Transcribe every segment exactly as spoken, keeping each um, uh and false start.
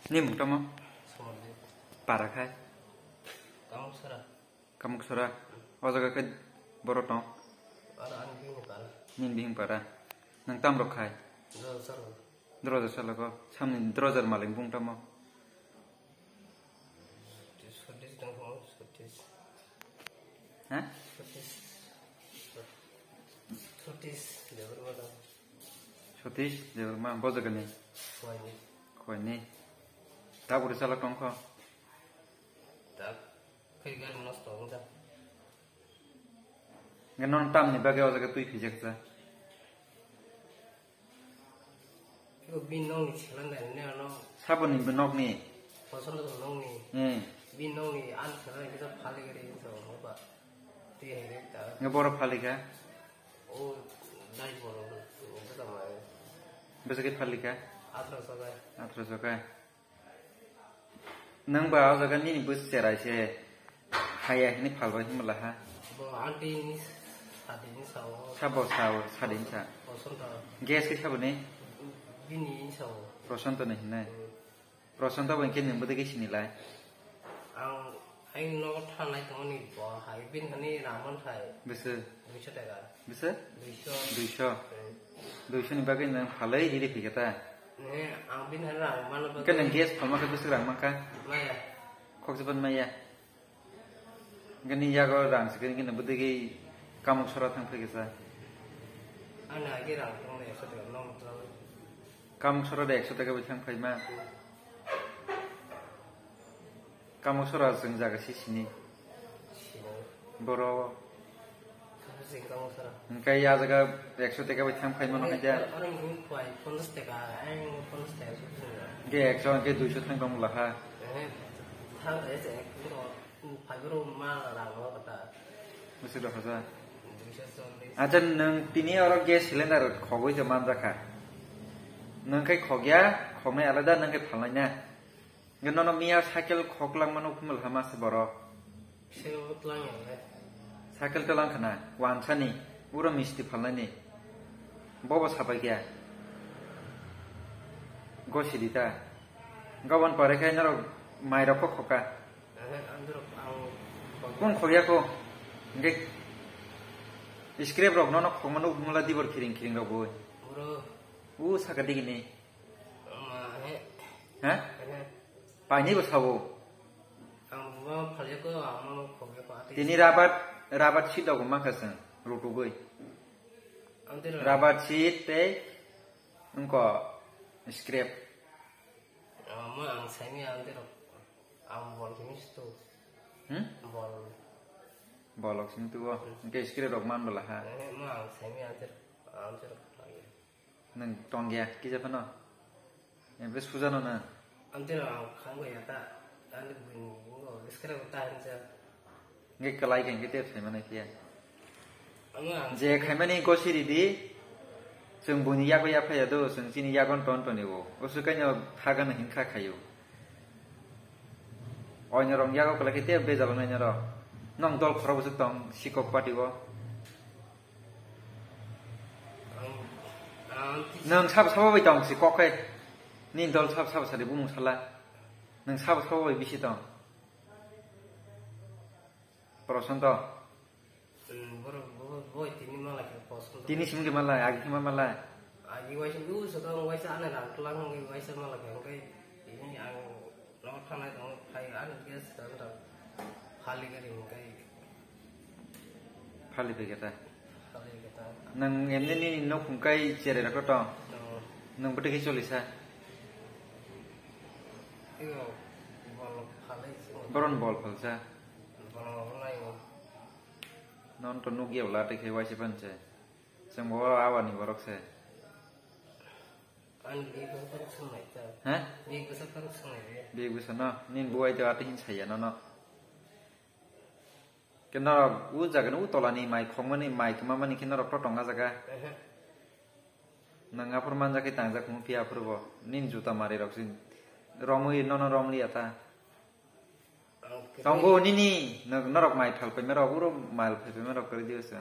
Ni mung tamo? Somorjit. Para khai? Kamuksara. Kamuksara. O jaga khe boro tong? Aro ani bini para. Nini bihing para. Nang tam rok khai? Doroja salo. Doroja salo ko. Samni dorojar malik bung tamo? Sotis tong ko, sotis. Ha? Sotis. Sotis, Debbarma tong. Sotis Debbarma, bo jaga ni? Khowai ni. Khowai ni. Ta bwrwi chala tong kho? Ta, khe gari nosto wng jak. Hwnkhe nono tamni bagwi o jaga twi phijak cha? Eko bini nokni seleng dai ne ano. Saboni bo nokni? Koson to nokni. Hmm. Bini nokni ano seleng kita phali gari so mo ba. Twi hai ta. Nge boro phali kha? O dai boro. Nge ta mai. Bese ke phali kha? Atro so ga. Atro so ga. Nwng ba o jaga nini bwswk cherai se haya hwnwi phalbai hwnmwla ha? Bo aunty ni sadi ni sao. Sabo sao, sadi ni sa. Prosanto. Gas khe saboni? Bini sao. Prosanto ni hwnwi. Hmm. Prosanto bo hwnkhe nwng bwdwi khe sinilai? Ang, ang nogo thangnai tongmani bo hai bini hani rang manthai. Bwswk? Duiso taka. Bwswk? Duiso. Duiso. Hmm. Duiso ni bagwi nwng phalwi riri phikha ta? Ne, ang bini hani rang mano bagwi. Hwnkhe nwng gas phalma khe bwswk rang mankha? Maya. Khokjaban maya. Hwnkhe ni yago rang se khe, hwnkhe nwng bwdwgwi Kamuksora thang phai khe sa? Ani agi rang tong le ekso taka nong tong. Kamuksora de ekso taka bai thang phai ma? Kamuksora chwng jaga si sini. Sini. Boro. Sini Kamuksora. Hwnkhe ya jaga ekso taka bai thang phai mano hwnkhe. Aro, aro hwnkhe phai ponchas taka, ang ponchas taka suk suk. Hwnkhe ekso hwnkhe duiso thang tong laha. Eh, thang, eh, se, eh, Phaiboro ma rang no kata. Bwswk rok haja. Duiso chollish. Acha, nwng tini oro gas cylinder khogwi se manjakha. Nwng khai khogya, khognai alada nwng khai phalnai na. Nwng nono miya cycle khok langmano phumul hama se borok. Se bo tlang ya le. Cycle to langkhana, wansani, uro misti phalnani. Bobo sapai kya? Gosidi ta. Gabon pore khai norok mairok kok khoka. Kung khogya ko? Hingke scrap rok nono khogmano mula dibor khiring khiring rok boi. Bro. U saka digini. Ama he. Ha? He. Paini bo sabo. Ang bo phalya ko, ang mo khogya ko ati. Tini rabat, rabat seat rok mangkha seng, rutugui. Ang tira. Rabat seat tei wngko scrap. Ama ang saimi ang tira. Ang bol kini sto. Hmm? Bol. Bolok sing tuo. Hmm. Hingke scrap rok man bela ha. Eh, ma ang saimi ang tira. Ang tira. Nwng tongya kisa phano? Embe sujano na? Antino ang khangbai ya ta. Ani buini ngo scrap ta hinsa. Nge kalai khe hingke tep sai manai phiya. Ano ang je khaimani gosiri di, chwng buini yago yaphai ya do, chwng chini yagon ton toni o. Osu kaino hagan hinkha khayo. Oino rong yago kalai khe tep bejalo naino ro. Nong dol khoro bwswk tong sikok party o. Ang, ang Nwng sabo sabo bai tong si kok khe. Ni dol sabo sabo sadi bumung sala. Nwng sabo sabo bai bisi tong. Prosanto. Hmm, boro, bo, bo, tini malai khe Prosanto. Tini simi khe malai, agi khe ma malai. Agi waisa lu so tong waisa ana rang tlang ngi waisa malai khe, hingke tini ang Nogo thangnai tongo, phai ani gas tang tang. Phali gari hingkai. Phali bai kata. Phali gata. Nang emni nini nok hingkai cherai rok to. Tongo. Nang bwtwi khe choli sa. Iyo, bol phalai se. Boron bol phalsa. Bol nai o. Non to nuk yau la te khe waisa panse. Chwng bo awani borok se. Ani bini bwsa tang swngnai ta. Ha? Bini bwsa tang swngnai re. Bini bwsa no, nini buwai to ati hin saya nono. Ke norok u jaga ni u tola ni mai khongmani mai kwmamani khe norok to tonga jaga. Ehe. Nang aphuru manjak khe tangjak phungo phiya aphuru bo. Nini juta mari rok si romwi nono romliya ta. Tongo nini, no-, norok mai phal paima rok, uro mai phal paima rok kwrwi diyo se.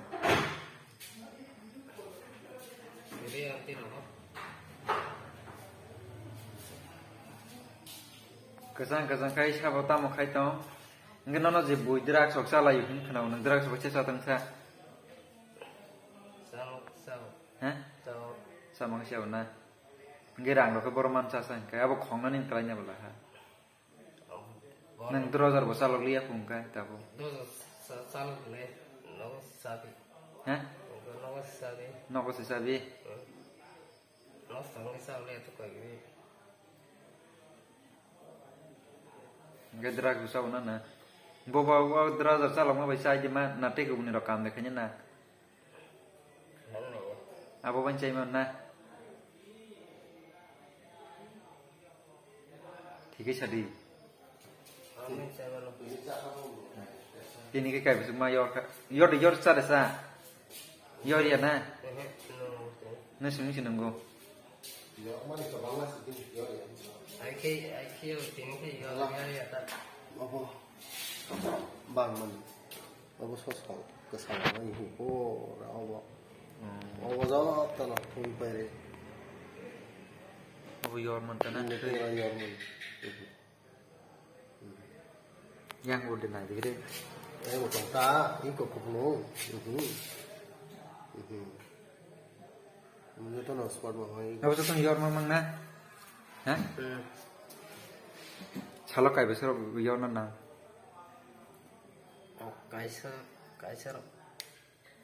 Uri ang tino. Kwchang kwchang khai sabo tamo khai tong. Hwnkhe nono je bui drugs rok chalai hwn khwna, nwng drugs rok se chatong sa. Chao, chao. He? Chao. Samang se na. Hwnkhe rang rok khe boro man cha sa hwnkhe abo khongna ning kalai na bwla ha. Boro. Nwng drugs rok bo chalok liya phung khe tabo. Drugs sa-, chalok le, nogo sabi. He? Nogo sabi. Nogo se sabi. Hmm. Nogo sangke chalok liya to koi. Hwnkhe drugs bo chao na na. Bo ba o drugs rok chalokma bai chai di ma na tei kubuni rok kam de khaina na. Abo bai chai man na. Thik khe sadi. Tini khe kai bisuk ma yor kha. Yor de yor cha de sa. Yor ya na. Nwng simi se nungo. Ai khe, ai khe, tini khe yo, yo, yo, ta. Abo bang man. Abo sos kau kesal nai hu ko ra abo. Hmm. Abo jala tala hui pare. Abo yor man ta na. Ini pura yor man. Yang udah naik deh. Eh, utang ta, iko kupno. Mhm. Mhm. Jotono spot ma hoi. Abo jotono yor mang mang na? Ha? Hmm. Salo kai besar yor na na? Oh, kaisa, kaisa.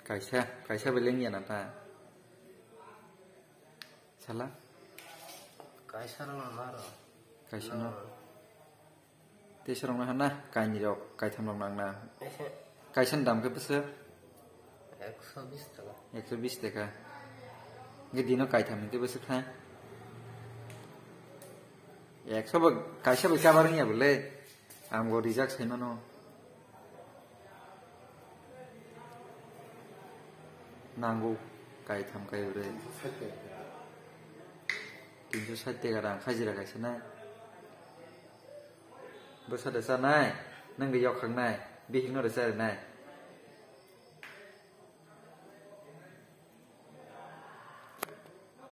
Kaisa, kaisa beleng ya na ta. Sala? Kaisa no na ro. Kaisa no. No. Tei sorong na hana, kaini rok, kaitham rok nang na. Ese. Kaisa ni dam khe bwswk? Ekso bis taka. Ekso bis taka. Nge dino kaitham ni khe bwswk kha? Ekso bo kaisa bai kabar wngya bwle. Ang bo rijak sai mano. Nango kaitham kaibrwi. Tinso sait taka rang hajira kaisa na. Bwsa da chanai, nwng da yok khangnai, bihik no da charinai.